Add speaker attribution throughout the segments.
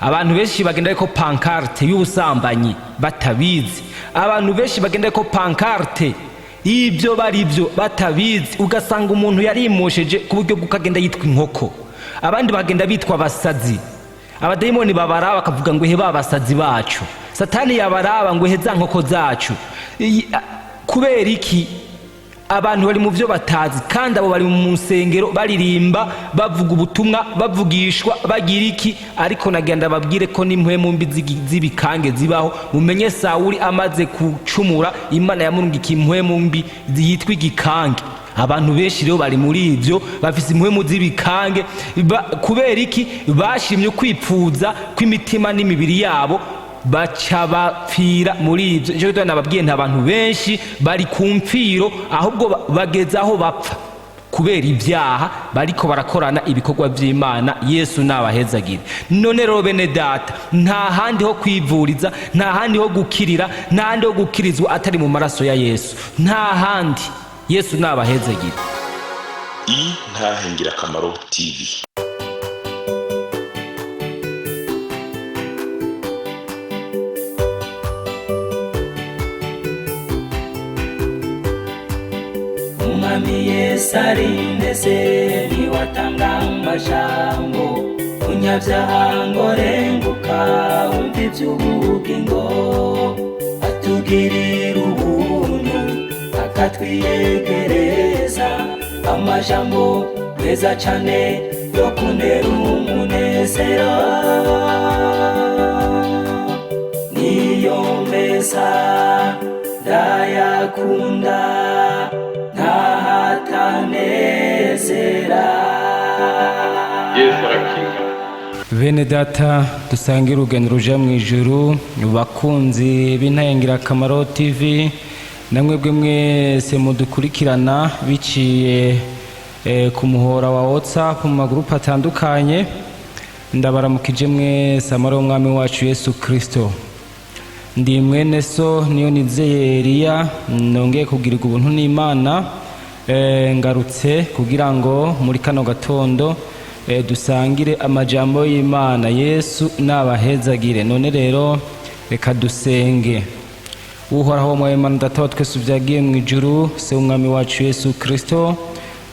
Speaker 1: Abantu benshi bagenda ariko pancarte y'ubusambanyi batabizi. Abantu benshi bagenda ariko pancarte y'ibyo bari byo batabizi. Ugasanga umuntu yarimosheje ku buryo bw'uko agenda yitwa inkoko, abandi bagenda bitwa abasazi. Abadayimoni babaraba bakavuga ngo: "Ehe ba basazi bacu." Satani yabaraba ngo: "Ehe za nkoko zacu." Kubera iki? Abantu bari mu byo batazi, kandi abo bari mu nsengero, baririmba, bavuga ubutumwa, bavugishwa, bagira iki. Ariko nagenda babwire ko n'impwemu mbi z'ibikange zibaho. Mumenye Sawuli amaze gucumura, Imana yamurungikiye impwemu mbi yitwa igikange. Abantu benshi rero bari muri ibyo, bafise impwemu z'ibikange. Kubera iki? Bashimye kwipfuza kw'imitima n'imibiri yabo, baca bapfira muri ibyo. Nicyo gituma nababwiye nta bantu benshi bari ku mfiro, ahubwo bageze aho bapfa kubera ibyaha bariko barakorana ibikorwa by'Imana. Yesu nabahezagire. None rero bene data, nta handi ho kwivuriza, nta handi ho gukirira, nta handi ho gukirizwa atari mu maraso ya Yesu, nta handi. Yesu nabahezagire.
Speaker 2: Intahe Ngirakamaro TV.
Speaker 3: Umwami Yesu arindeze, niwatanga amajambo: "Munyabyaha ngo renguka, wumva iby'ubugingo." Atugirira ubuntu, akatwiyegereza amajambo meza cane yo kuntera umunezero. Niyo meza ndayakunda, ntahatanezera.
Speaker 4: Yesu arakiza.
Speaker 1: Bene data dusangira urugendo ruja mu ijuru, bakunzi b'Intayengirakamaro TV, namwebwe mwese mudukurikirana biciye ku muhora wa WhatsApp mu magurupe atandukanye, ndabaramukije mwese amahoro y'Umwami wacu Yesu Kristo. Ndi mwene so niyo nizeye Eliya, nongeye kugirirwa ubuntu n'Imana. Ngarutse kugira ngo muri kano gatondo dusangire amajambo y'Imana. Yesu nabahezagire. None rero reka dusenge. Uhoraho mwawe, Mana Data wa twese ubyagiye mu ijuru, se w'Umwami wacu Yesu Kristo,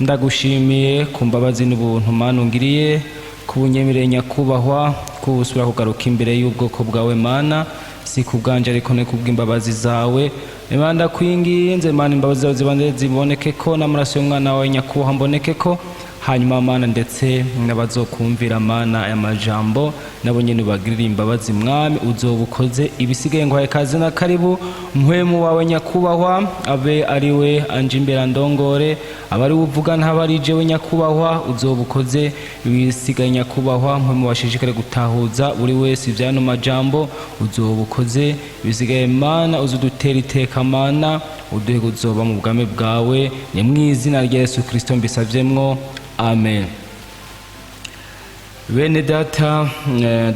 Speaker 1: ndagushimiye ku mbabazi n'ubuntu Mana ungiriye, ku bunyemereye nyakubahwa ko usubira kugaruka imbere y'ubwoko bwawe. Mana, si ku bwanje ariko ni kubw'imbabazi zawe. Imana, ndakwinginze Mana, imbabazi zawe zibanze ziboneke ko n'amaraso y'umwana wawe nyakubahwa mboneke ko. Hanyuma Mana, ndetse n'abazokumvira Mana aya majambo nabo nyene ubagirire imbabazi. Mwami, uzoba ukoze. Ibisigaye nguhaye kaze na karibu. Mpwemu wawe nyakubahwa abe ari we anje imbere, andongore, abe ari we uvuga, ntaba ari jewe nyakubahwa. Uzoba ukoze. Ibisigaye nyakubahwa, mpwemu washishikare gutahuza buri wese ivyano majambo. Uzoba ukoze. Ibisigaye Mana, uzudutera iteka. Mana, uduhe kuzoba mu bwami bwawe. Ni mu izina rya Yesu Kristo mbisavyemwo, amen. Bene data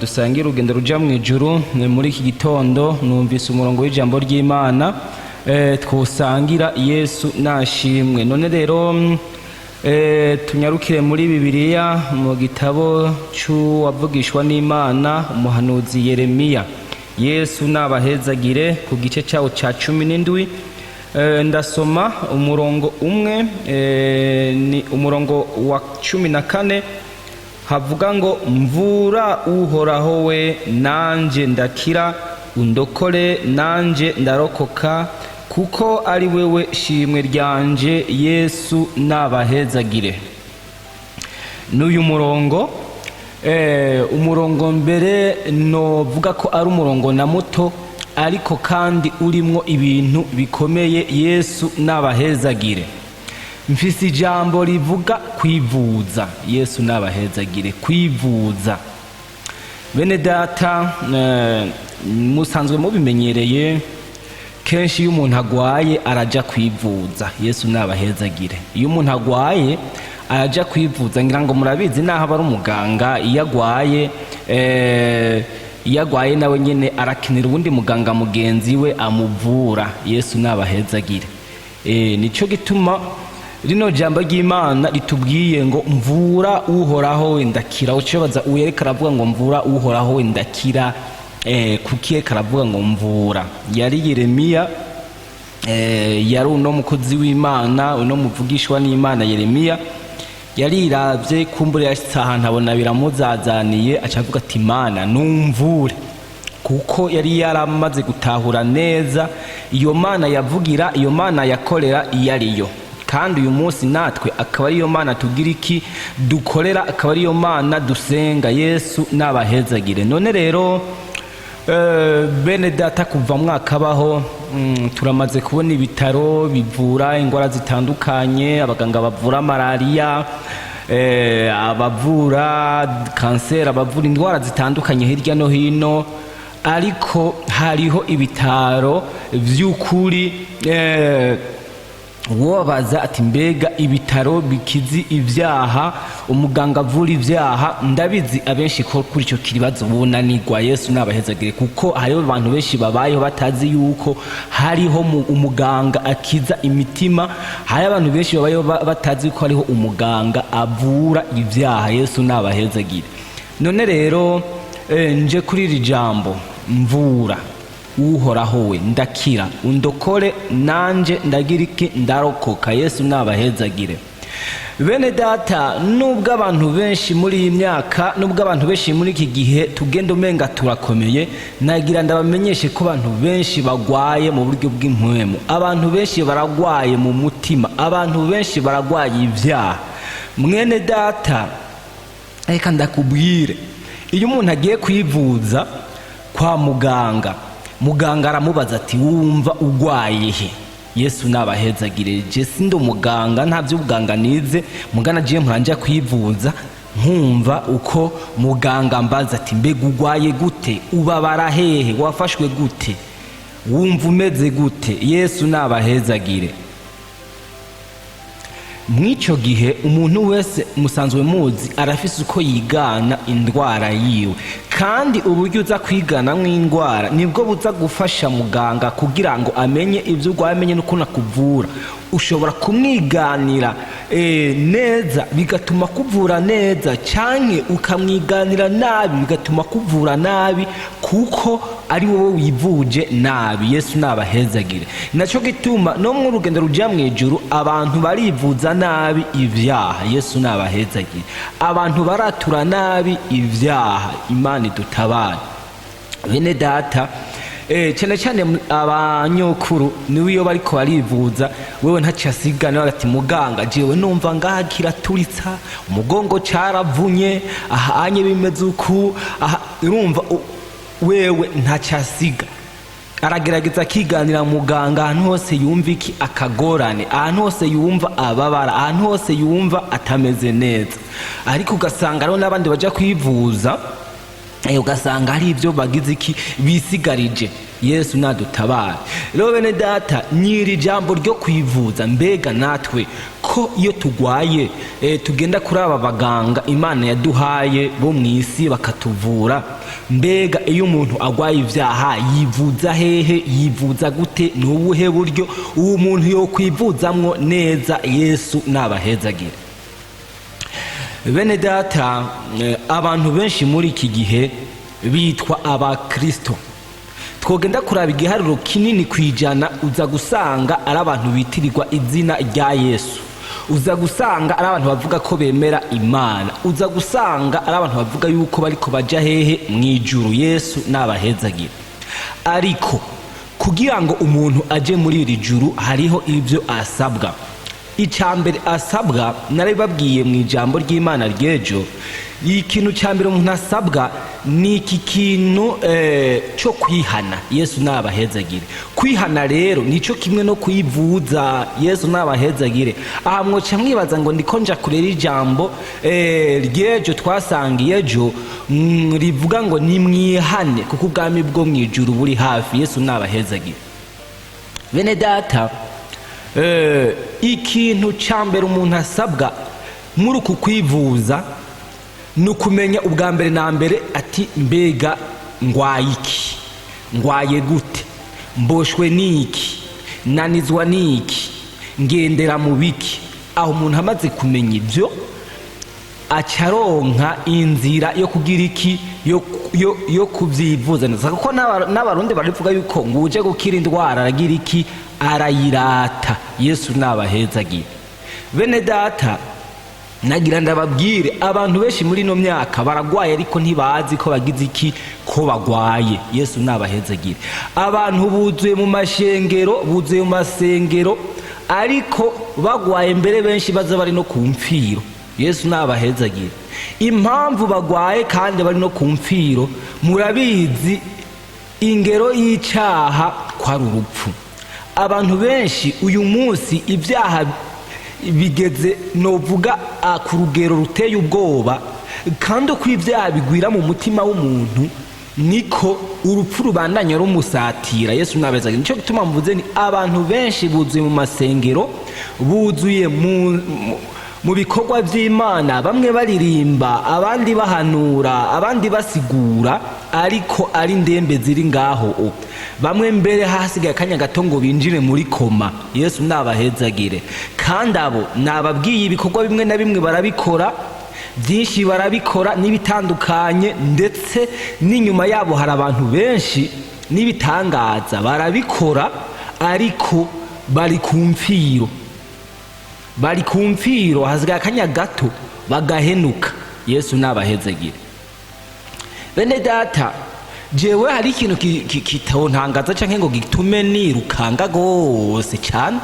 Speaker 1: dusangira urugendo ruja mu ijuru, muri iki gitondo numvise umurongo w'ijambo ry'Imana twusangira. Yesu nashimwe. None rero tunyarukire muri Bibiliya, mu gitabo c'uwavugishwa n'Imana umuhanuzi Yeremiya. Yesu nabahezagire. Ku gice cyawo ca 17, ndasoma umurongo umwe, ni umurongo wa 14, havuga ngo: "Mvura Uhoraho we, nanje ndakira, undokore, nanje ndarokoka, kuko ari wewe shimwe ryanje." Yesu nabahezagire. N'uyu murongo, umurongo mbere novuga ko ari umurongo na muto, ariko kandi urimwo ibintu bikomeye. Yesu nabahezagire. Mfise ijambo rivuga kwivuza. Yesu nabahezagire. Kwivuza, bene data, musanzwe mubimenyereye, kenshi iyo umuntu agwaye araja kwivuza. Yesu nabahezagire. Iyo umuntu agwaye araja kwivuza, ngira ngo murabizi, naho aba ari umuganga, iyo agwaye, iyo agwaye nawe nyene arakenera uwundi muganga mugenzi we amuvura. Yesu nabahezagire. Nico gituma Rino jambo ry'Imana ritubwiye ngo mvura Uhoraho we ndakira. Ucibaza uyereka aravuga ngo mvura Uhoraho we ndakira, kuki yariko aravuga ngo mvura? Yari Yeremiya, yari uno mukozi w'Imana, uno muvugishwa n'Imana Yeremiya. Yariravye kumbure yashitse ahantu abona biramuzazaniye, aca avuga ati Mana numvure, kuko yari yaramaze gutahura neza iyo Mana yavugira, iyo Mana yakorera iyo ariyo. Kandi uyu munsi natwe akaba ariyo Mana tugira iki dukorera, akaba ariyo Mana dusenga. Yesu nabahezagire. None rero bene data, kuva mwakabaho turamaze kubona ibitaro bivura indwara zitandukanye, abaganga bavura malariya, abavura kanseri, abavura indwara zitandukanye hirya no hino. Ariko hariho ibitaro vy'ukuri. Wobaza ati mbega ibitaro bikizi ibyaha, umuganga avura ibyaha? Ndabizi abenshi ko kuri icyo kibazo bunanirwa. Yesu nabahezagire, kuko hariho abantu benshi babayeho batazi yuko hariho umuganga akiza imitima. Hari abantu benshi babayeho batazi ko hariho umuganga avura ibyaha. Yesu nabahezagire. None rero nje kuri iri jambo mvura Uhoraho we ndakira, undokore nanje ndagira iki ndarokoka. Yesu nabahezagire. Bene data, nubwo abantu benshi muri iyi myaka, nubwo abantu benshi muri iki gihe tugenda umenga turakomeye, nagira ndabamenyeshe ko abantu benshi bagwaye mu buryo bw'impwemu. Abantu benshi baragwaye mu mutima, abantu benshi baragwaye ibyaha. Mwene data, reka ndakubwire, iyo umuntu agiye kwivuza kwa muganga, muganga aramubaza ati wumva ugwaye he? Yesu nabahezagire. Je sindi umuganga, nta by'ubuganga nize, mugana je mpora kwivuza nkumva uko muganga mbaza ati mbega ugwaye gute, ubabara hehe, wafashwe gute, wumva umeze gute? Yesu nabahezagire. Mw'icyo gihe umuntu wese musanzwe muzi arafise uko yigana indwara yiwe, kandi uburyo uza kwiganamwo indwara nibwo buza gufasha muganga kugira ngo amenye ibyo urwaye, amenye n'ukuntu akuvura. Ushobora kumwiganira neza bigatuma kuvura neza, canke ukamwiganira nabi bigatuma kuvura nabi, kuko ari wowe wivuje nabi. Yesu nabahezagire. Nacyo gituma no mu rugendo ruja mu ijuru abantu barivuza nabi ibyaha. Yesu nabahezagire. Abantu baratura nabi ibyaha. Imana idutabare. Bene data, cyane cyane abanyokuru niwe iyo bariko barivuza, wewe ntacyo asigana ati muganga jewe numva ngaha kiraturitsa, umugongo caravunye, ahanye bimeze uku aha. Urumva wewe ntacyo asiga, aragerageza akiganira muganga ahantu hose yumva iki akagorane, ahantu hose yumva ababara, ahantu hose yumva atameze neza. Ariko ugasanga hariho n'abandi baja kwivuza, ugasanga hari ibyo bagize iki bisigarije. Yesu nadutabare. Rero bene data, nyiri jambo ryo kwivuza, mbega natwe ko iyo tugwaye tugenda kuri aba baganga Imana yaduhaye bo mu isi bakatuvura, mbega iyo umuntu agwaye ibyaha yivuza hehe, yivuza gute, ni ubuhe buryo uwo muntu yokwivuzamwo neza? Yesu nabahezagire. Bene data, abantu benshi muri iki gihe bitwa abakristo. Twogenda kuraba igiharuro kinini kwijana, uza gusanga ari abantu bitirirwa izina rya Yesu, uza gusanga ari abantu bavuga ko bemera Imana, uza gusanga ari abantu bavuga yuko bariko baja hehe mu ijuru. Yesu nabahezagire. Ariko kugira ngo umuntu aje muri iri juru hariho ibyo asabwa. Icya mbere asabwa narabibabwiye mu ijambo ry'Imana ry'ejo. Ikintu cya mbere umuntu asabwa ni iki kintu cyo kwihana. Yesu nabahezagire. Kwihana rero nicyo kimwe no kwivuza. Yesu nabahezagire. Aha mwoca mwibaza ngo ndiko nja kurera ijambo ry'ejo twasangiye ejo, rivuga ngo nimwihane kuko ubwami bwo mu ijuru buri hafi. Yesu nabahezagire. Bene data, ikintu cya mbere umuntu asabwa muri uku kwivuza ni ukumenya ubwa mbere na mbere ati mbega ngwaye iki, ngwaye gute, mboshwe n'iki, nanizwa n'iki, ngendera mu biki? Aho umuntu amaze kumenya ibyo, acaronka inzira yo kugira iki? Yo kubyivuza neza, kuko n'Abarundi barivuga yuko ngo uje gukira indwara aragira iki? Arayirata. Yesu nabahezagira. Bene data, nagira ndababwire, abantu benshi muri ino myaka baragwaye, ariko ntibazi ko bagize iki, ko bagwaye. Yesu nabahezagire. Abantu buzuye mu mashengero, buzuye mu masengero, ariko bagwaye. Mbere benshi baza bari no ku mfiro. Yesu nabahezagire. Impamvu bagwaye kandi bari no ku mfiro, murabizi ingero y'icyaha ko ari urupfu. Abantu benshi uyu munsi ibyaha bigeze, novuga, ku rugero ruteye ubwoba. Kandi uko ibyaha bigwira mu mutima w'umuntu, niko urupfu rubandanya rumusatira. Yesu nabeza. Nicyo gituma mvuze ni abantu benshi buzuye mu masengero, buzuye mu bikorwa by'Imana, bamwe baririmba, abandi bahanura, abandi basigura, ariko ari ndembe ziri ngaho o. Bamwe mbere hasigaye akanya gato ngo binjire muri koma. Yesu nabahezagire. Kandi abo nababwiye, ibikorwa bimwe na bimwe barabikora, byinshi barabikora n'ibitandukanye, ndetse n'inyuma yabo hari abantu benshi n'ibitangaza barabikora, ariko bari ku mfiro, bari ku mfiro, hasigaye akanya gato bagahenuka. Yesu nabahezagire. Bene data, jewe hari ikintu kitontangaza canke ngo gitume nirukanga gose cyane,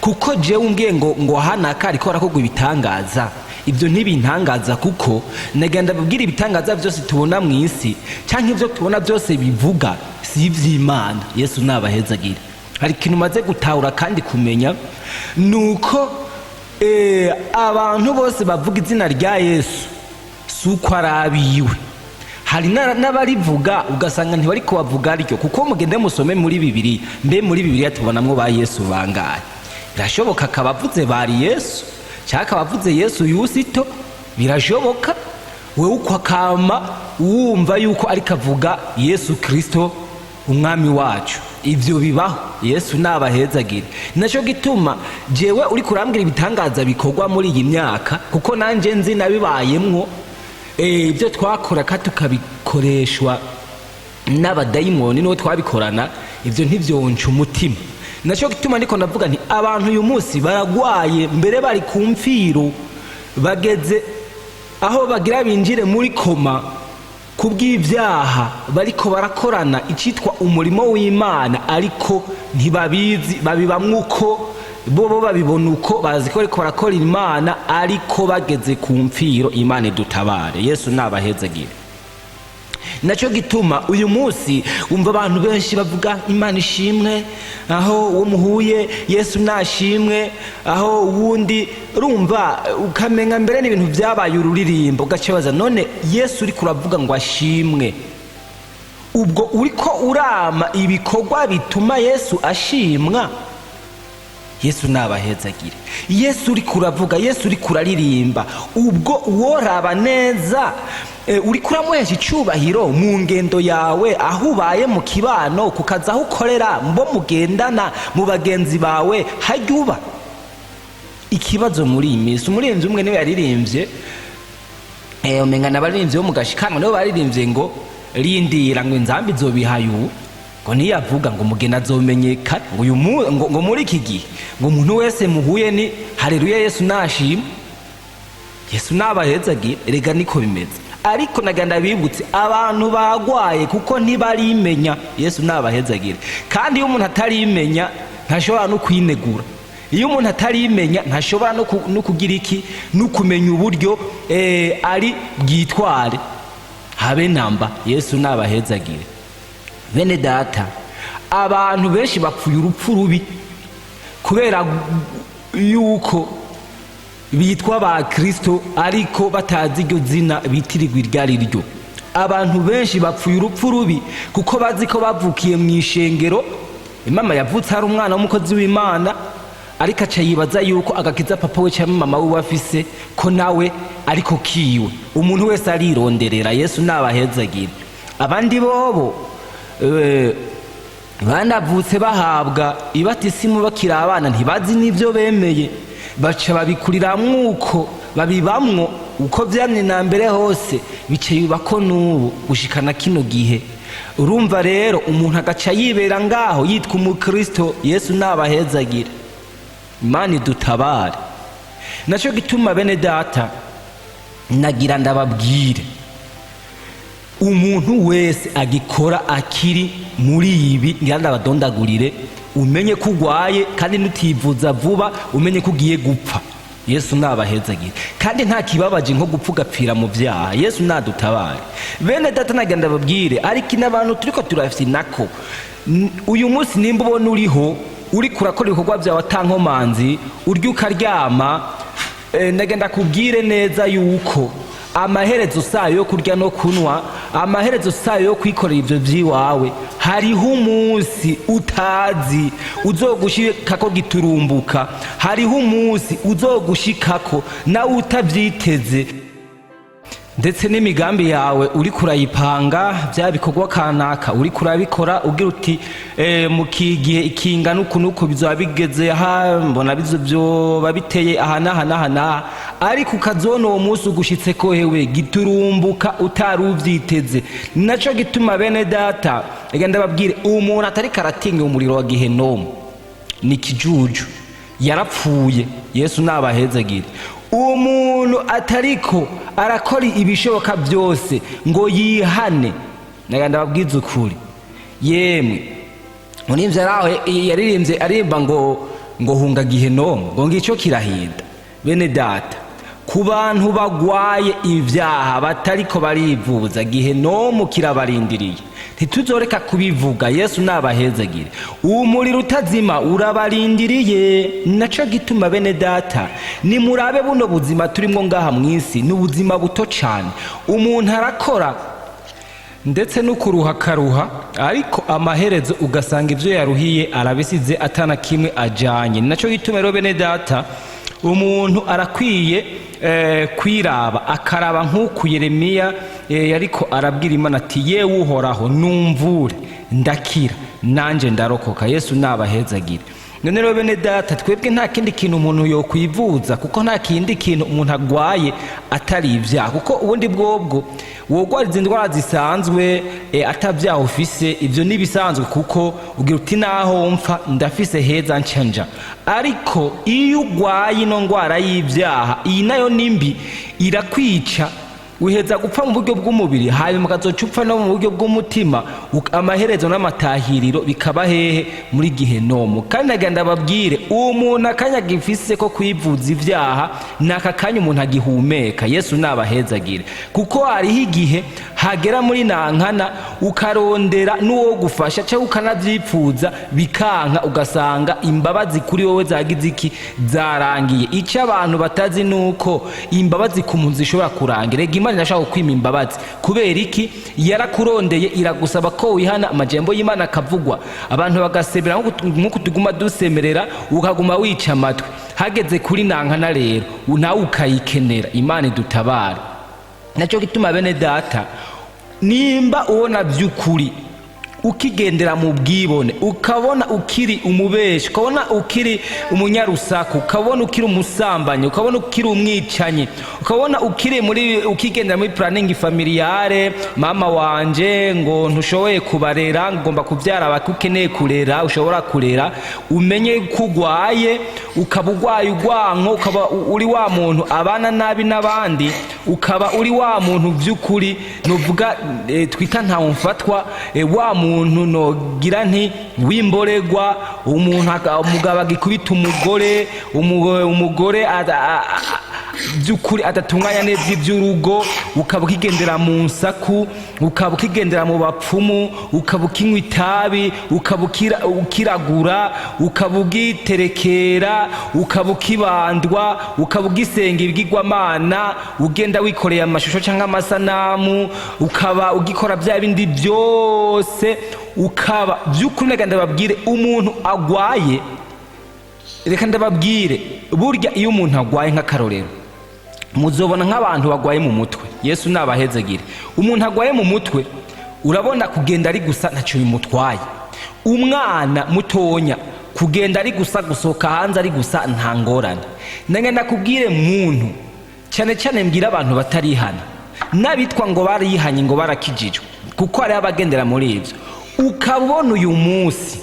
Speaker 1: kuko jewe umbwiye ngo hanaka ariko arakorwa ibitangaza, ibyo ntibintangaza, kuko nagenda babwira, ibitangaza byose tubona mu isi canke ibyo tubona byose bivuga si ivy'Imana. Yesu nabahezagire. Hari ikintu maze gutahura kandi kumenya, nuko abantu bose bavuga izina rya Yesu si uko ari abiwe. Hari n'abarivuga ugasanga ntibariko bavuga ryo, kuko mugende musome muri Bibiliya. Mbe muri Bibiliya tubonamwo ba Yesu bangahe? Birashoboka akaba avuze bari Yesu, cyangwa akaba avuze Yesu Yusito. Birashoboka wewe uko akama wumva yuko ariko avuga Yesu Kristo umwami wacu. Ibyo bibaho. Yesu nabahezagire. Nacyo gituma jewe uri kurambwira ibitangaza bikorwa muri iyi myaka, kuko nanjye nzi nabibayemwo, ibyo twakora kandi tukabikoreshwa n'abadayimoni n'uwo twabikorana, ibyo ntibyonca umutima. Nacyo gituma ndiko ndavuga nti abantu uyu munsi baragwaye, mbere bari ku mfiro, bageze aho bagira binjire muri koma kubw'ibyaha bariko barakorana icyitwa umurimo w'Imana, ariko ntibabizi. Babibamwo uko bo babibona, uko bazi ko bariko barakora Imana, ariko bageze ku mfiro. Imana idutabare. Yesu nabahezagire. Nacyo gituma uyu munsi wumva abantu benshi bavuga Imana ishimwe, aho uwo muhuye, Yesu nashimwe, aho uwundi urumva ukamenya mbere n'ibintu byabaye ururirimbo, ugaca none Yesu uri kuravuga ngo ashimwe, ubwo uriko urama ibikorwa bituma Yesu ashimwa? Yesu nabahezagire. Yesu uri kuravuga, Yesu uri kuraririmba, ubwo woraba neza, uri kuramuhesha icyubahiro mu ngendo yawe, aho ubaye, mu kibano, ku kazi aho ukorera, mbo mugendana, mu bagenzi bawe, hajya uba ikibazo muri iyi minsi. Umuririmbyi umwe niwe yaririmbye, umenga n'abaririmbyi bo mu gashikanwa nibo baririmbye ngo rindira, ngo inzambi izobihaye ubu, ngo niyavuga ngo umugeni azomenyekana, ngo uyu ngo muri iki gihe ngo umuntu wese muhuye ni haleluya, Yesu nashimwe. Yesu nabahezagire. Erega niko bimeze. Ariko naganda bibutse, abantu bagwaye kuko ntibarimenya. Yesu nabahezagire. Kandi iyo umuntu atarimenya ntashobora no kwinegura. Iyo umuntu atarimenya ntashobora no kugira iki, no kumenya uburyo ari bwitware, habe namba. Yesu nabahezagire. Bene data, abantu benshi bapfuye urupfu rubi kubera yuko bitwa ba Kristo ariko batazi iryo zina bitirirwa iryo ari ryo. Abantu benshi bapfuye urupfu rubi kuko bazi ko bavukiye mu ishengero. Imama yavutse ari umwana w'umukozi w'Imana, ariko aca yibaza yuko agakiza papa we cyangwa mama we afise ko nawe ariko kiwe. Umuntu wese arironderera. Yesu nabahezagire. Abandi bobo banavutse bahabwa ibatisimu bakiri abana, ntibazi n'ibyo bemeye. Baca babikuriramwo uko babibamwo uko vyamye na mbere hose, bica bibako n'ubu gushikana kino gihe. Urumva rero umuntu agaca yibera ngaho yitwa umukristo. Yesu nabahezagire, Imana idutabare. Naco gituma, bene data, nagira ndababwire, umuntu wese agikora akiri muri ibi ngira ndabadondagurire, umenye ko ugwaye, kandi nutivuza vuba umenye ko ugiye gupfa. Yesu nabahezagire. Kandi nta kibabaje nko gupfa ugapfira mu vyaha. Yesu nadutabare. Bene data, nagira ndababwire, ariko n'abantu turiko turafyinako uyu munsi, nimba ubona uriho, uriko urakora ibikorwa vyawe atankomanzi, urya ukaryama, ndagenda kubwire neza yuko amaherezo sayo yo kurya no kunywa, amaherezo sayo yo kwikorera ivyo vy'iwawe. Hariho umunsi utazi uzogushikako giturumbuka, hariho umunsi uzogushikako nawe utavyiteze, ndetse n'imigambi yawe uriko urayipanga, bya bikorwa kanaka uriko urabikora ugira uti mu kigihe ikingana uku n'uku bizoba bigeze aha, mbona byoba biteye aha n'aha n'aha n'aha, ariko ukazona uwo munsi ugushitse ko hewe giturumbuka utari uvyiteze. Naco gituma, bene data, reka ndababwire, umuntu atariko aratinya umuriro wa gehenomu ni kijuju, yarapfuye. Yesu nabahezagire. Umuntu atariko arakora ibishoboka byose ngo yihane, naga ndababwiza ukuri, yemwe murimvye araho yaririmbye arimba ngo hunga gehenomu, ngo ngico kirahinda. Bene data, ku bantu bagwaye ibyaha batariko barivuza, gehenomu kirabarindiriye. Ntituzoreka kubivuga. Yesu nabahezagire. Umuriro utazima urabarindiriye. Naco gituma, bene data, nimurabe buno buzima turimwo ngaha mw'isi, ni ubuzima buto cane. Umuntu arakora ndetse no kuruha akaruha, ariko amaherezo ugasanga ibyo yaruhiye arabisize atana kimwe ajanye. Naco gituma rero, bene data, umuntu arakwiye kwiraba, akaraba nk'uku Yeremiya yariko arabwira Imana ati: "Yewe Uhoraho, numvure ndakira, nanje ndarokoka." Yesu nabahezagire. None rero, bene data, twebwe nta kindi kintu umuntu yokwivuza, kuko nta kindi kintu umuntu agwaye atari ibyaha, kuko ubundi bwobwo wogwara izi ndwara zisanzwe atabyaha ufise, ibyo ni ibisanzwe, kuko ugira uti: "Naho mpfa ndafise heza nca." Ariko iyo ugwaye ino ndwara y'ibyaha, iyi nayo ni mbi, irakwica. Uheza gupfa mu buryo bw'umubiri, hanyuma ukazoca upfa no mu buryo bw'umutima, amaherezo n'amatahiriro bikaba hehe? Muri gehenomu. Kandi nagira ndababwire, umuntu akanya gifise ko kwivuza ibyaha ni aka kanya umuntu agihumeka. Yesu nabahezagire, kuko hariho igihe hagera muri nankana ukarondera n'uwo gufasha cyangwa ukanabyipfuza bikanka, ugasanga imbabazi kuri wowe zagize iki? Zarangiye. Icyo abantu batazi ni uko imbabazi ku muntu zishobora kurangira. Rega Imana irashaka kukwima imbabazi. Kubera iki? Yarakurondeye, iragusaba ko wihana, amajambo y'Imana akavugwa, abantu bagasemera nk'uko tuguma dusemerera, ukaguma wica amatwi. Hageze kuri nankana rero nawe ukayikenera. Imana idutabare. Nacyo gituma, bene data, nimba ubona by'ukuri ukigendera mu bwibone, ukabona ukiri umubeshi, ukabona ukiri umunyarusaku, ukabona ukiri umusambanyi, ukabona ukiri umwicanyi, ukabona ukiri muri ukigendera muri planning familiale, mama wanje ngo ntushoboye kubarera, ngomba kubyara abakukeneye kurera, ushobora kurera, umenye ko ugwaye, ukaba ugwaye ugwanko, ukaba uri wa muntu abana nabi n'abandi, ukaba uri wa muntu by'ukuri nuvuga twita ntawumfatwa, wa muntu nogira nti w'imboregwa, umuntu umugabo agikubita umugore, umugore by'ukuri adatunganya neza iby'urugo, ukaba ukigendera mu nsaku, ukaba ukigendera mu bapfumu, ukaba ukinywa itabi, ukaba ukiragura, ukaba ugiterekera, ukaba ukibandwa, ukaba ugisenga ibigirwamana, ugenda wikoreye amashusho cyangwa amasanamu, ukaba ugikora bya bindi byose, ukaba by'ukuri, reka ndababwire, umuntu agwaye, reka ndababwire, burya iyo umuntu agwaye, nk'akarorero muzobona nk'abantu bagwaye mu mutwe. Yesu nabahezagire. Umuntu agwaye mu mutwe, urabona kugenda ari gusa ntacyo bimutwaye. Umwana mutonya Kugenda ari gusa, gusohoka hanze ari gusa, nta ngorane. Nange ndakubwire muntu, cyane cyane mbwira abantu batarihana n'abitwa ngo barihanye, ngo barakijijwe, kuko hariho abagendera muri ibyo. Ukabona uyu munsi,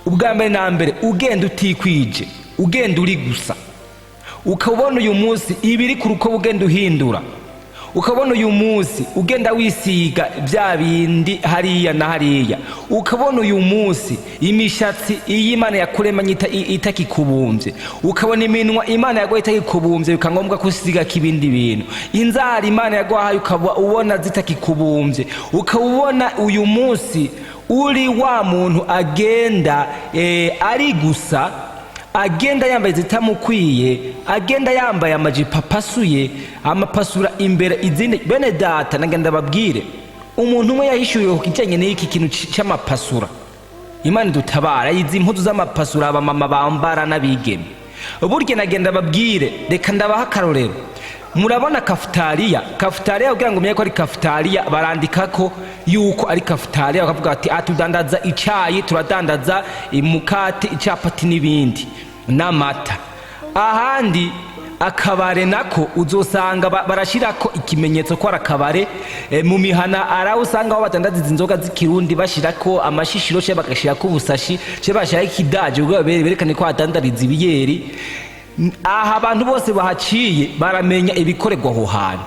Speaker 1: ubwa mbere na mbere, ugenda utikwije, ugenda uri gusa, ukabona uyu munsi ibiri ku rukoba ugenda uhindura, ukabona uyu munsi ugenda wisiga bya bindi hariya na hariya, ukabona uyu munsi imishatsi iyi Imana yakuremanye itakikubumbye, ukabona iminwa Imana yaguhaye itakikubumbye, bikaba ngombwa ko usigako ibindi bintu, inzara Imana yaguhaye ukaba ubona zitakikubumbye, ukaba ubona uyu munsi uri wa muntu agenda ari gusa, agenda yambaye zitamukwiye, agenda yambaye amajipo apasuye, amapasura imbere izindi. Bene data, nagenda babwire, umuntu umwe yahishuriwe ku kijyanye n'iki kintu c'amapasura. Imana idutabara. Izi mpuzu z'amapasura abamama bambara n'abigeme, burya nagenda babwire, reka ndabaha akarorero. Murabona kafutariya? Kafutariya, kugira ngo umenye ko ari kafutariya, barandika ko yuko ari kafutariya, bakavuga bati: "Ah, tudandaza icayi, turadandaza imukate, icapati n'ibindi n'amata." Ahandi akabare nako uzosanga barashirako ikimenyetso ko ari akabare. Mu mihana araho usanga aho badandaza izi nzoga z'ikirundi bashirako amashishiro, cyangwa bagashirako ubusashi, cyangwa bagashirako ikidaje kugira berekane ko hadandariza ibiyeri. Aha abantu bose bahaciye baramenya ibikorerwa aho hantu.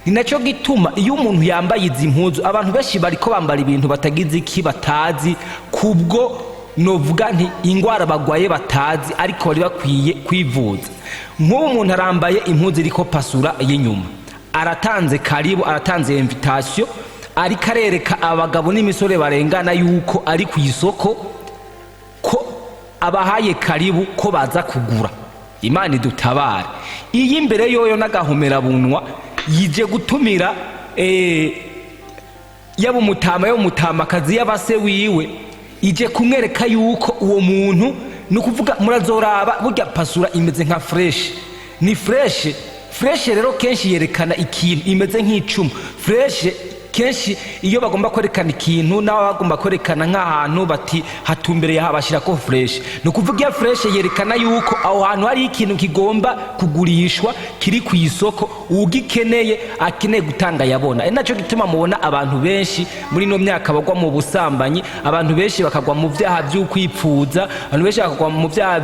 Speaker 1: Ni nacyo gituma iyo umuntu yambaye izi mpuzu, abantu benshi bariko bambara ibintu batagize iki, batazi, kubwo novuga nti ingwara bagwaye batazi, ariko bari bakwiye kwivuza. Nk'ubu umuntu arambaye impuzu iriko pasura y'inyuma, aratanze karibu, aratanze invitation, ariko arereka abagabo n'imisore barengana yuko ari ku isoko, ko abahaye karibu ko baza kugura. Imana idutabare. Iyi imbere yoyo n'agahomerabunwa yije gutumira yaba umutama, yaba umutamakazi, yaba se wiwe, ije kumwereka yuko uwo muntu, ni ukuvuga murazoraba, burya pasura imeze nka flèche, ni flèche. Flèche rero kenshi yerekana ikintu, imeze nk'icumu. Flèche kenshi iyo bagomba kwerekana ikintu, n'abo bagomba kwerekana nk'ahantu bati hatumbereye aha, bashyirako flèche. Ni ukuvuga iyo flèche yerekana yuko aho hantu hari ikintu kigomba kugurishwa, kiri ku isoko, ugikeneye akeneye gutanga yabona. Ari nacyo gituma mubona abantu benshi muri ino myaka bagwa mu busambanyi, abantu benshi bakagwa mu byaha by'ukwipfuza, abantu benshi bakagwa mu byaha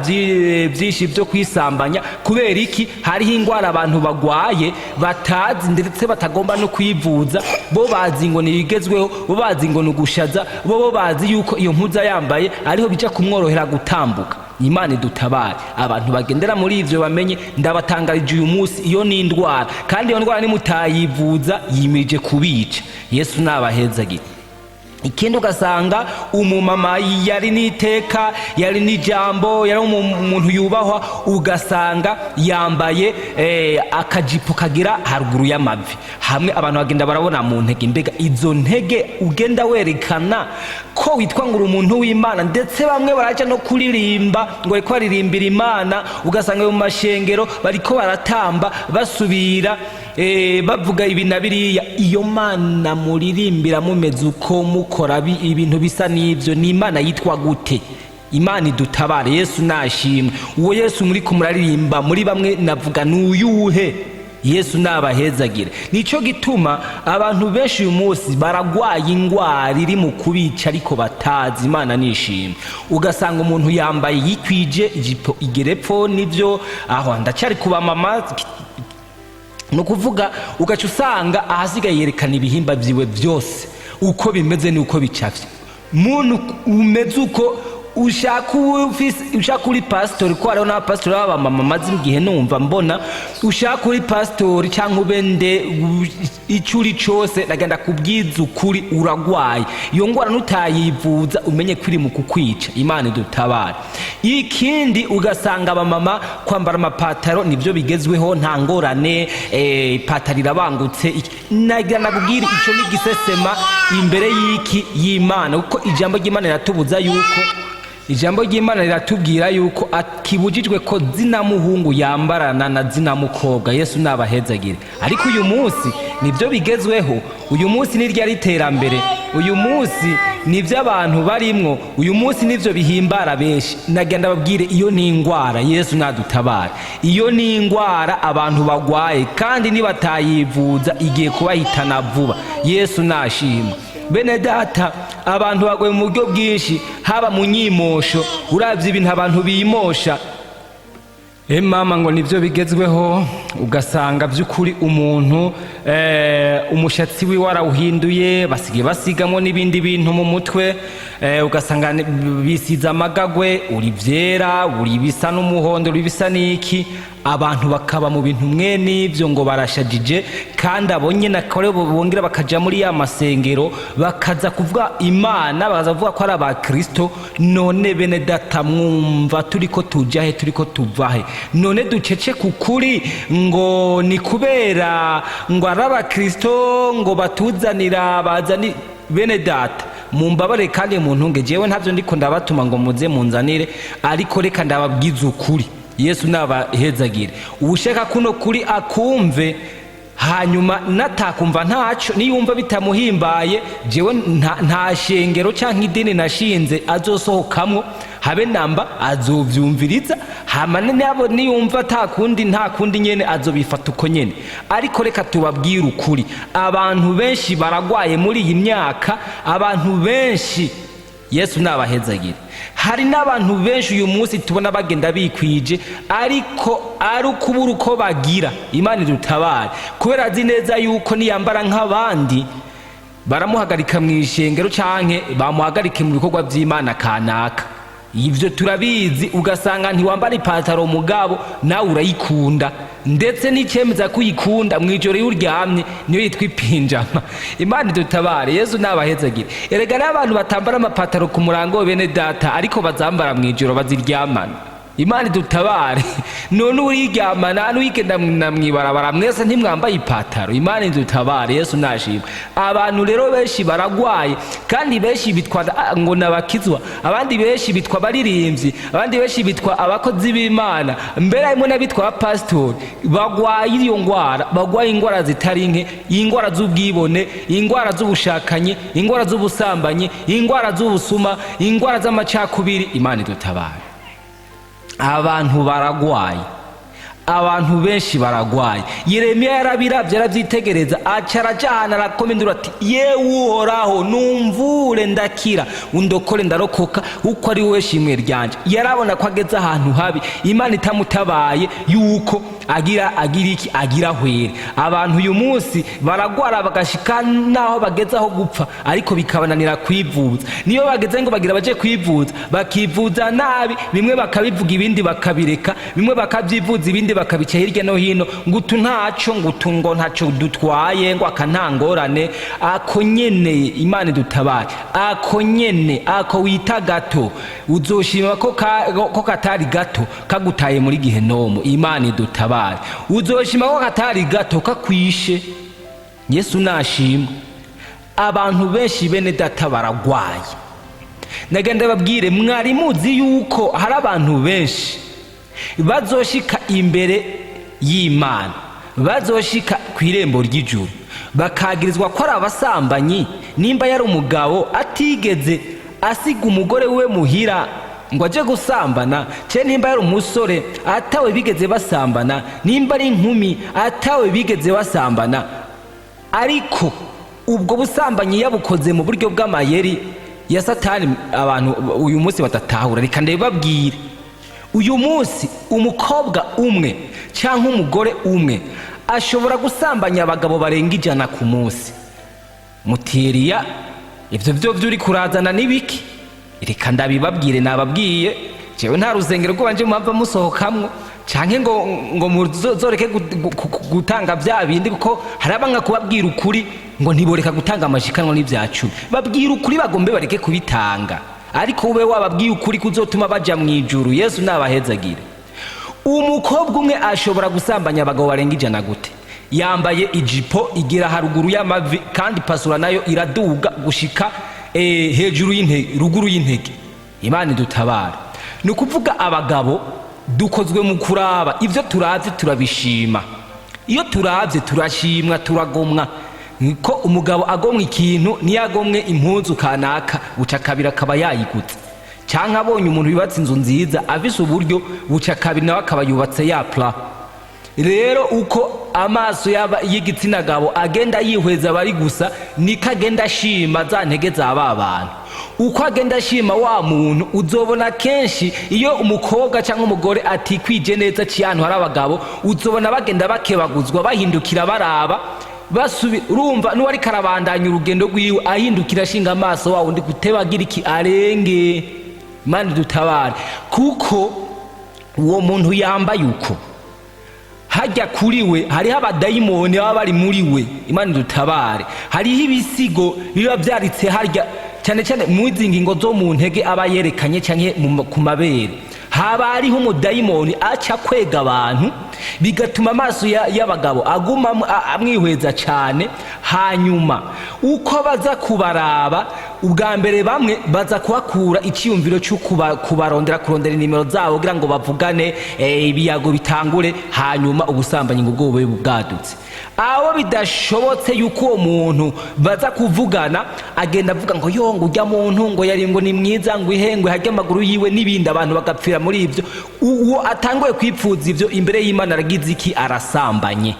Speaker 1: byinshi byo kwisambanya. Kubera iki? Hariho indwara abantu bagwaye batazi, ndetse batagomba no kwivuza. Bo bazi ngo nibigezweho, bo bazi ngo ni ugushaza, bo bazi yuko iyo mpuzu yambaye ariho bija kumworohera gutambuka. Imana idutabare. Abantu bagendera muri ivyo bamenye, ndabatangarije uyu munsi, iyo ni indwara, kandi iyo ndwara nimutayivuza yimirije kubica. Yesu nabahezagire. Ikindi, ugasanga umumama yari n'iteka, yari n'ijambo, yari umuntu yubahwa, ugasanga yambaye akajipo kagira haruguru y'amavi, hamwe abantu bagenda barabona mu ntege. Mbega izo ntege ugenda werekana ko witwa ngo uri umuntu w'Imana? Ndetse bamwe baraja no kuririmba ngo bariko baririmbira Imana, ugasanga mu mashengero bariko baratamba, basubira bavuga ibi na biriya. Iyo Mana muririmbira mumeze uko, mukora ibintu bisa n'ibyo, ni Imana yitwa gute? Imana idutabare. Yesu nashimwe. Uwo Yesu muri kumuraririmba muri bamwe, navuga n'uyuhe? Yesu nabahezagire. Nico gituma abantu benshi uyu munsi baragwaye ingwara iri mu kubica ariko batazi. Imana nishimwe. Ugasanga umuntu yambaye yikwije, ijipo igerepfo nivyo. Aho ndacyari kuba mama, ni ukuvuga ugaca usanga ahasigaye yerekana ibihimba byiwe byose uko bimeze n'uko bicafye. Muntu umeze uko, ushaka ushaka uri pasitori, ko hariho n'abapasitori b'abamama maze igihe numva mbona, ushaka uri pasitori cyangwa ube nde, icyo uri cyose, nagenda kubwiza ukuri, uragwaye. Iyo ndwara nutayivuza, umenye ko iri mu kukwica. Imana idutabare. Ikindi, ugasanga abamama kwambara amapataro nibyo bigezweho, nta ngorane, ipataro irabangutse. Nagira nakubwira, icyo ni igisesema imbere y'iki? Y'Imana, kuko ijambo ry'Imana riratubuza yuko, ijambo ry'Imana riratubwira yuko kibujijwe ko zina muhungu yambarana na zina mukobwa. Yesu nabahezagire. Ariko uyu munsi nibyo bigezweho, uyu munsi ni ryari iterambere. Uyu munsi nibyo abantu barimwo, uyu munsi nibyo bihimbara benshi. Nagenda babwire, iyo ni indwara. Yesu nadutabara. Iyo ni indwara abantu bagwaye, kandi nibatayivuza igiye kubahitana vuba. Yesu nashimwe. Bene data, abantu bagoye mu buryo bwinshi, haba mu nyimosho. Urabye ibintu abantu bimosha, mama, ngo nibyo bigezweho. Ugasanga by'ukuri umuntu umushatsi wiwe warawuhinduye, basigaye basigamo n'ibindi bintu mu mutwe, ugasanga bisize amagagwe, uri byera, uri bisa n'umuhondo, uri bisa n'iki. Abantu bakaba mu bintu mwe n'ibyo ngo barashajije, kandi abo nyine akaba aribo bongera bakaja muri ya masengero, bakaza kuvuga Imana, bakaza kuvuga ko ari abakristo. None bene data, mwumva turiko tuja he, turiko tuva he? None ducece ku kuri ngo ni kubera ngo ari abakristo, ngo batuzanira bazani? Bene data, mumbabare kandi muntunge, jewe ntabyo ndiko ndabatuma ngo muze munzanire, ariko reka ndababwiza ukuri. Yesu nabahezagire. Uwushaka kuno kuri akumve, hanyuma natakumva ntaco, niyumva bitamuhimbaye, jewe nta shengero canke idini nashinze azosohokamwo habe namba. Azovyumviriza, hama nabo niyumva nta kundi, nta kundi nyene, azobifata uko nyene. Ariko reka tubabwire ukuri, abantu benshi baragwaye muri iyi myaka, abantu benshi. Yesu nabahezagire. Hari n'abantu benshi uyu munsi tubona bagenda bikwije, ariko ari ukubura uko bagira. Imana idutabare, kubera azi neza yuko niyambara nk'abandi baramuhagarika mu ishengero canke bamuhagarike mu bikorwa by'Imana kanaka. Ivyo turabizi. Ugasanga ntiwambara ipataro, mugabo nawe urayikunda, ndetse n'icemeza ko uyikunda, mu ijoro iyo uryamye niyo yitwa ipinjama. Imana idutabare. Yesu nabahezagire. Erega n'abantu batambara amapataro ku murango, bene data, ariko bazambara mu ijoro baziryamana. Imana idutabare. None uriryamana n'uwigenda mw'ibarabara, mwese ntimwambaye ipataro? Imana idutabare. Yesu nashimwe. Abantu rero benshi baragwaye, kandi benshi bitwa ngo nabakizwa, abandi benshi bitwa abaririmbyi, abandi benshi bitwa abakozi b'Imana, mbere harimo n'abitwa abapasitori bagwaye iyo ngwara, bagwaye ingwara zitari nke: ingwara z'ubwibone, ingwara z'ubushakanyi, ingwara z'ubusambanyi, ingwara z'ubusuma, ingwara z'amacakubiri. Imana idutabare. Abantu baragwaye, abantu benshi baragwaye. Yeremiya yarabiravye, aravyitegereza, aca arajana, arakoma induru ati: "Yewe Uhoraho, numvure ndakira, undokore ndarokoka, uko ari wowe shimwe ryanje." Yarabona ko ageze ahantu habi, Imana itamutabaye yuko agira iki, agira hwere. Abantu uyu munsi baragwara bagashika naho bageze aho gupfa, ariko bikabananira kwivuza. Niyo bageze ngo bagira baje kwivuza, bakivuza nabi, bimwe bakabivuga, ibindi bakabireka, bimwe bakabyivuza, ibindi bakabica hirya no hino, ngo utu ntaco, ngo utu ngo ntaco dutwaye, ngo aka nta ngorane. Ako nyene, Imana idutabare, ako nyene, ako wita gato, uzoshima ko katari gato kagutaye muri gihenomu. Imana idutabare. Uzoshima ko katari gato kakwishe. Yesu nashimwe. Abantu benshi, bene data, baragwaye. Nagenda babwire, mwari muzi yuko hari abantu benshi bazoshika imbere y'Imana, bazoshika ku irembo ry'ijuru, bakagirizwa ko ari abasambanyi, nimba yari umugabo atigeze asiga umugore we muhira ngo aje gusambana, ce nimba yari umusore atawe bigeze basambana, nimba ari inkumi atawe bigeze basambana, ariko ubwo busambanyi yabukoze mu buryo bw'amayeri ya Satani abantu uyu munsi badatahura? Reka ndabibabwire. Uyu munsi umukobwa umwe cyangwa umugore umwe ashobora gusambanya abagabo barenga 100 ku munsi. Mutiriya ibyo byo uri kurazana n'ibiki? Reka ndabibabwire. Nababwiye, jewe nta rusengero rwanje mpamva musohokamwo, canke ngo muzoreke gutanga bya bindi, kuko hari abanga kubabwira ukuri ngo ntiboreka gutanga amashikanwa n'ibya cumi. Babwira ukuri bagombe bareke kubitanga, ariko ube wababwiye ukuri kuzotuma baja mu ijuru. Yesu nabahezagire. Umukobwa umwe ashobora gusambanya abagabo barenga 100 gute? Yambaye ijipo igira haruguru y'amavi, kandi pasura nayo iraduga gushika hejuru y'intege, ruguru y'intege. Imana idutabara. Ni ukuvuga abagabo dukozwe mu kuraba, ibyo turavye turabishima, iyo turavye turashimwa, turagomwa. Ko umugabo agomwe ikintu, niyo agomwe impuzu kanaka, buca kabiri akaba yayiguze, cyangwa abonye umuntu yubatse inzu nziza afise uburyo, buca kabiri nawe akaba yubatse ya plan. Rero uko amaso y'igitsina gabo agenda yihweza bari gusa, niko agenda ashima za ntege za ba bantu. Uko agenda ashima wa muntu, uzobona kenshi iyo umukobwa cyangwa umugore atikwije neza aciye ahantu hari abagabo, uzobona bagenda bakebaguzwa, bahindukira baraba basubi. Urumva n'uwari karabandanya urugendo rwiwe ahindukira ashinga amaso wa wundi gutebagira iki arenge. Imana dutabare, kuko uwo muntu yambaye uko hajya kuri we hariho abadayimoni baba bari muri we. Imana dutabare. Hariho ibisigo biba byaritse harya, cyane cyane mu izi ngingo zo mu ntege aba yerekanye cyangwa ku mabere, haba hariho umudayimoni aca kwega abantu, bigatuma amaso y'abagabo aguma amwihweza cyane. Hanyuma uko baza kubaraba ubwa mbere, bamwe baza kuhakura icyiyumviro cyo kubarondera, kurondera inimero zabo kugira ngo bavugane, ibiyago bitangure, hanyuma ubusambanyi ngo ubwo bube bwadutse. Abo bidashobotse yuko uwo muntu baza kuvugana, agenda avuga ngo yo, ngo ujya muntu ngo yari ngo ni mwiza, ngo ihengwe hajya amaguru yiwe n'ibindi, abantu bagapfira muri ibyo. Uwo atanguye kwipfuza ibyo imbere y'Imana aragize iki? Arasambanye.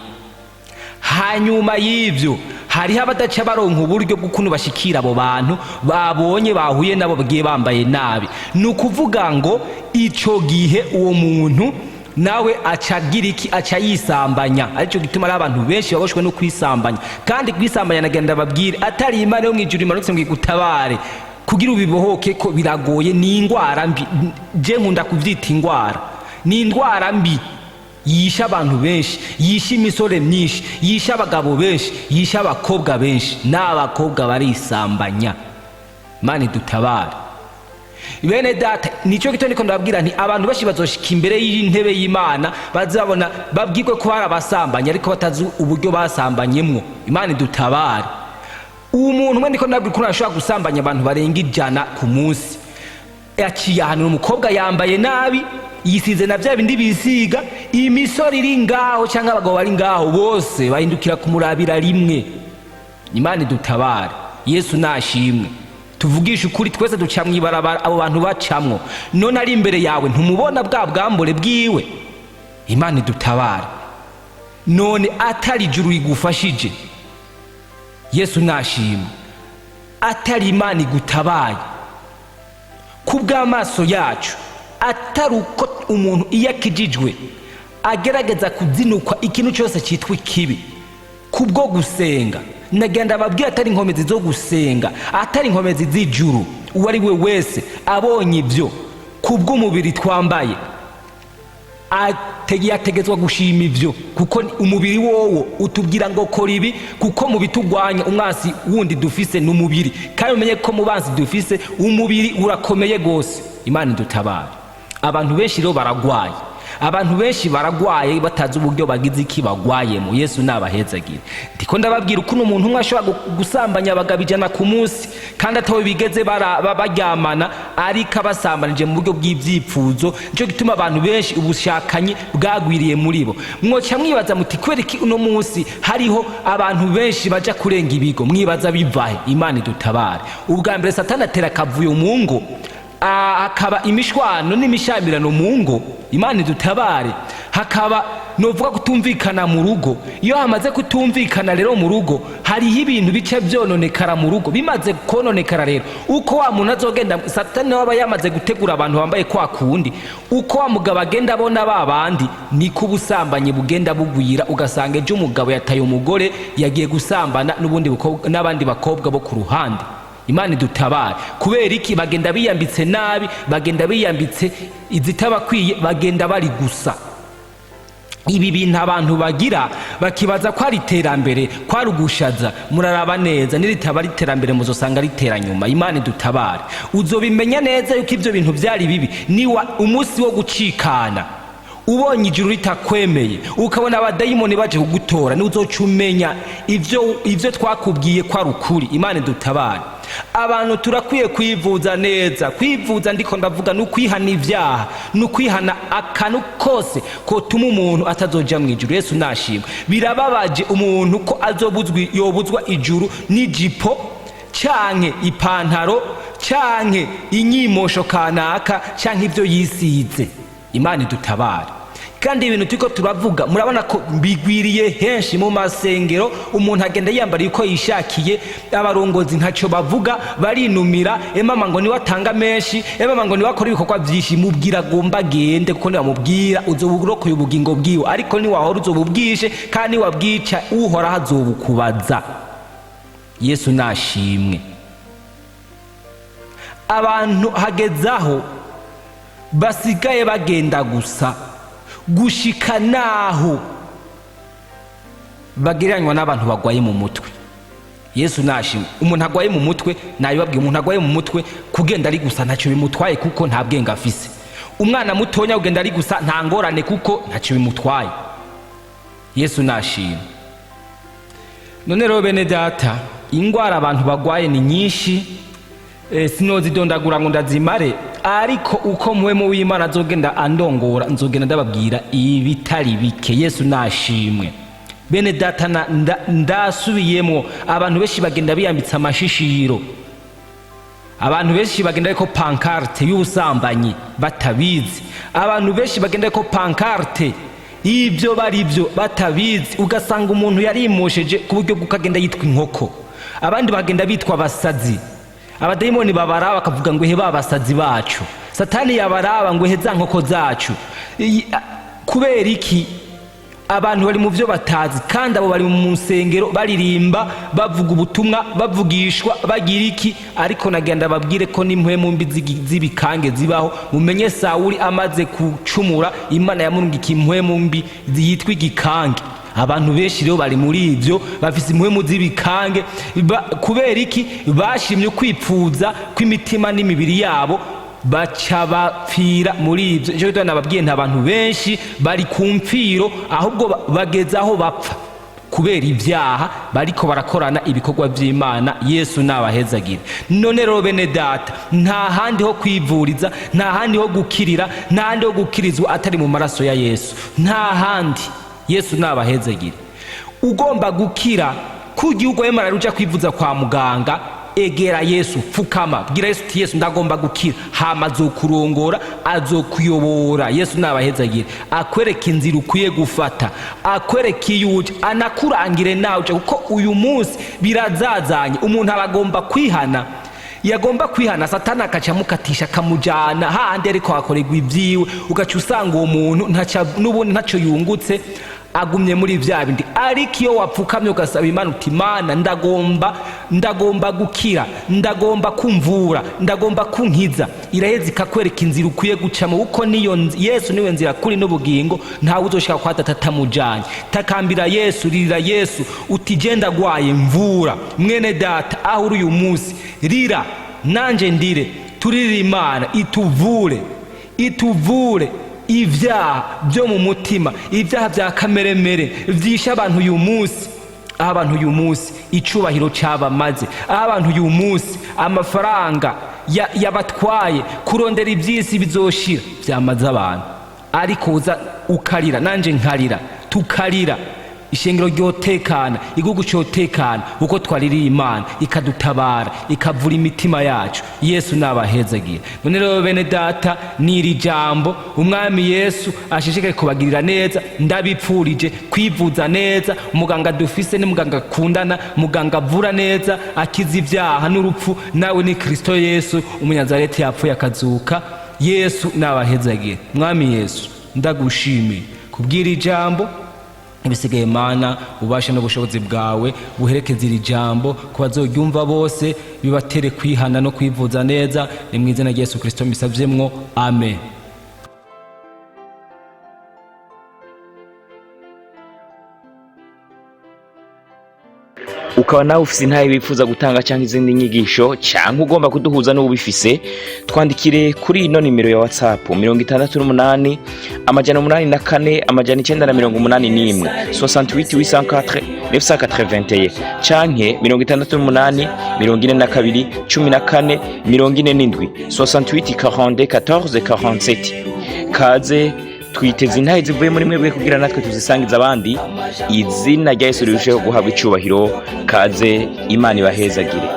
Speaker 1: Hanyuma y'ibyo hariho abadaca baronka uburyo bw'ukuntu bashikira abo bantu babonye, bahuye nabo bagiye bambaye nabi. Ni ukuvuga ngo icyo gihe uwo muntu nawe aca agira iki? Aca yisambanya. Aricyo gituma ari abantu benshi baboshwe no kwisambanya. Kandi kwisambanya, nagenda babwire, atari Imana yo mu ijuru imanutse ngo igutabare kugira ubibohoke ko biragoye. Ni indwara mbi, je nkunda kubyita indwara, ni indwara mbi yishe abantu benshi, yishe imisore myinshi, yishe abagabo benshi, yishe abakobwa benshi. N'abakobwa barisambanya. Imana dutabare. Bene data, nicyo gito niko ndababwira nti abantu benshi bazoshika imbere y'intebe y'Imana, bazabona babwirwe ko hari abasambanye ariko batazi uburyo basambanyemwo. Imana idutabare. Umuntu umwe, ndiko ndabwira ukuntu ashobora gusambanya abantu barenga 100 ku munsi. Yaciye ahantu umukobwa yambaye nabi, yisize na bya bindi bisiga, imisore iri ngaho cyangwa abagabo bari ngaho bose bahindukira kumurabira rimwe. Imana idutabare. Yesu nashimwe. Tuvugishe ukuri, twese duca mw'ibarabara abo bantu bacamwo. None ari imbere yawe, ntumubona bwa bwambure bwiwe? Imana idutabare. None atari ijuru rigufashije, Yesu nashimwe, atari Imana igutabaye ku bw'amaso yacu, atari uko umuntu iyo akijijwe agerageza kuzinukwa ikintu cyose cyitwa ikibi kubwo gusenga, nagenda ababwira, atari inkomezi zo gusenga, atari inkomezi z'ijuru, uwo ari we wese abonye ibyo kubw'umubiri twambaye yategetswe gushima ibyo, kuko umubiri wowo utubwira ngo kora ibi, kuko mu bitugwanya umwansi wundi dufise n'umubiri. Kandi umenye ko mu bansi dufise umubiri urakomeye gose. Imana idutabare. Abantu benshi rero baragwaye, abantu benshi baragwaye batazi uburyo bagize iki bagwayemo. Yesu nabahezagire. Ndiko ndababwira ukuntu umuntu umwe ashobora gusambanya abagabo 100 ku munsi, kandi atawe bigeze baryamana, ariko abasambanije mu buryo bw'ibyipfuzo. Nicyo gituma abantu benshi ubushakanyi bwagwiriye muri bo. Mwoca mwibaza muti kubera iki uno munsi hariho abantu benshi baja kurenga ibigo? Mwibaza bivahe? Imana idutabare. Ubwa mbere Satani atera akavuyo mu ngo, hakaba imishwano n'imishamirano mu ngo. Imana idutabare. Hakaba novuga kutumvikana mu rugo. Iyo hamaze kutumvikana rero mu rugo, hariho ibintu bice byononekara mu rugo. Bimaze kononekara rero, uko wa muntu azogenda, Satani nawe aba yamaze gutegura abantu bambaye kwa kundi. Uko wa mugabo agenda abona ba bandi, niko ubusambanyi bugenda bugwira, ugasanga ejo umugabo yataye umugore, yagiye gusambana n'ubundi n'abandi bakobwa bo ku ruhande. Imana idutabare. Kubera iki? Bagenda biyambitse nabi, bagenda biyambitse izitabakwiye, bagenda bari gusa. Ibi bintu abantu bagira bakibaza ko ari iterambere, ko ari ugushaza. Muraraba neza, niritaba ari iterambere muzosanga ritera nyuma. Imana idutabare. Uzobimenya neza yuko ibyo bintu byari bibi niwa umunsi wo gucikana ubonye ijuru ritakwemeye, ukabona abadayimoni baje kugutora, niwe uzoca umenya ivyo twakubwiye ko ari ukuri. Imana idutabare. Abantu turakwiye kwivuza neza. Kwivuza ndiko ndavuga ni ukwihana ibyaha, ni ukwihana akantu kose kotuma umuntu atazoja mu ijuru. Yesu nashimwe. Birababaje umuntu ko azobuzwa, yobuzwa ijuru n'ijipo canke ipantaro canke inyimosho kanaka canke ibyo yisize. Imana idutabare. Kandi ibintu turiko turavuga murabona ko bigwiriye henshi mu masengero. Umuntu agenda yiyambariye uko yishakiye, abarongozi ntacyo bavuga, barinumira. Emama ngo niwe atanga menshi, emama ngo niwe akora ibikorwa byinshi. Mubwira agomba agende, kuko niwamubwira uzoba urokoye ubugingo bwiwe, ariko niwahora uzoba ubwishe, kandi niwabwica Uhoraho azobukubaza. Yesu nashimwe. Abantu hagezaho basigaye bagenda gusa gushika naho bagereranywa n'abantu bagwaye mu mutwe. Yesu nashimwe. Umuntu agwaye mu mutwe, nabibabwiye, umuntu agwaye mu mutwe kugenda ari gusa ntacyo bimutwaye kuko nta bwenge afise. Umwana mutonya kugenda ari gusa nta ngorane kuko ntacyo bimutwaye. Yesu nashimwe. None rero bene data, ingwara abantu bagwaye ni nyinshi, sinozidondagura ngo ndazimare, ariko uko Mpwemu w'Imana azogenda andongora nzogenda ndababwira ibitari bike. Yesu nashimwe. Bene data, ndasubiyemwo, abantu benshi bagenda biyambitse amashishiro, abantu benshi bagenda ariko pancarte y'ubusambanyi batabizi, abantu benshi bagenda ariko pancarte y'ibyo bari byo batabizi. Ugasanga umuntu yarimosheje ku buryo bw'uko agenda yitwa inkoko, abandi bagenda bitwa abasazi. Abadayimoni babaraba bakavuga ngo ehe ba basazi bacu, Satani yabaraba ngo ehe za nkoko zacu. Kubera iki? Abantu bari mu byo batazi, kandi abo bari mu nsengero baririmba, bavuga ubutumwa, bavugishwa, bagira iki, ariko nagenda babwire ko n'impwemu mbi z'ibikange zibaho. Mumenye Sawuli amaze gucumura, Imana yamurungikiye impwemu mbi yitwa igikange. Abantu benshi rero bari muri ibyo, bafise impwemu z'ibikange. Kubera iki? Bashimye kwipfuza kw'imitima n'imibiri yabo, baca bapfira muri ibyo. Nicyo gituma nababwiye nta bantu benshi bari ku mfiro, ahubwo bageze aho bapfa kubera ibyaha, bariko barakorana ibikorwa by'Imana. Yesu nabahezagire. None rero bene data, nta handi ho kwivuriza, nta handi ho gukirira, nta handi ho gukirizwa atari mu maraso ya Yesu, nta handi. Yesu nabahezagire. Ugomba gukira kugira urwaye malariya uja kwivuza kwa muganga, egera Yesu, pfukama, bwira Yesu uti Yesu ndagomba gukira, hama azokurongora, azokuyobora. Yesu nabahezagire, akwereka inzira ukwiye gufata, akwereka iyo uja, anakurangire nawe uja, kuko uyu munsi birazazanye. Umuntu aragomba kwihana, yagomba kwihana, Satani akaca amukatisha akamujana hahandi ariko hakorerwa ibyiwe, ugaca usanga uwo muntu n'ubundi ntacyo yungutse, agumye muri bya bindi. Ariko iyo wapfukamye ugasaba Imana uti Imana ndagomba gukira, ndagomba kumvura, ndagomba kunkiza, iraheza ikakwereka inzira ukwiye gucamo, kuko niyo Yesu niwe nzira kuri n'ubugingo, ntawe uzoshika kwa Data atamujanye. Takambira Yesu, ririra Yesu uti je ndagwaye, mvura. Mwene data, aho uri uyu munsi rira, nanje ndire, turirire Imana ituvure, ituvure ibyaha byo mu mutima, ibyaha bya kameremere byishe abantu uyu munsi. Aho abantu uyu munsi icubahiro cabamaze, aho abantu uyu munsi amafaranga yabatwaye, kurondera iby'isi bizoshira byamaze abantu. Ariko uza ukarira, nanje nkarira, tukarira, ishengero ryotekana, igihugu cyotekana, uko twaririye Imana ikadutabara, ikavura imitima yacu. Yesu nabahezagire. None rero bene data, niri jambo umwami Yesu ashishikaye kubagirira neza. Ndabipfurije kwivuza neza. Muganga dufise ni muganga akundana, muganga avura neza, akiza ibyaha n'urupfu, nawe ni Kristo Yesu umunyazareti yapfuye akazuka. Yesu nabahezagire. Mwami Yesu, ndagushimiye kubwira ijambo. Ibisigaye Mana, ubasha n'ubushobozi bwawe buherekeze iri jambo ku bazoryumva bose, bibatere kwihana no kwivuza neza. Ni mu izina rya Yesu Kristo mbisavyemwo, amen.
Speaker 5: Ukaba nawe ufise intahe wifuza gutanga cyangwa izindi nyigisho, cyangwa ugomba kuduhuza n'ubifise, twandikire kuri ino nimero ya WhatsApp: 68 804 981, 68 804 981, canke 68 42 14 47, 68 42 14 47. Kaze, twiteze intahe zivuye muri mwebwe kugira natwe tuzisangize abandi, izina rya Yesu rirusheho guhabwa icubahiro. Kaze, Imana ibahezagire.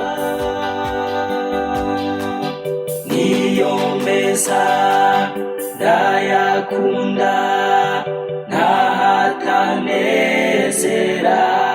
Speaker 3: Niyo meza ndayakunda, ntahatanezera.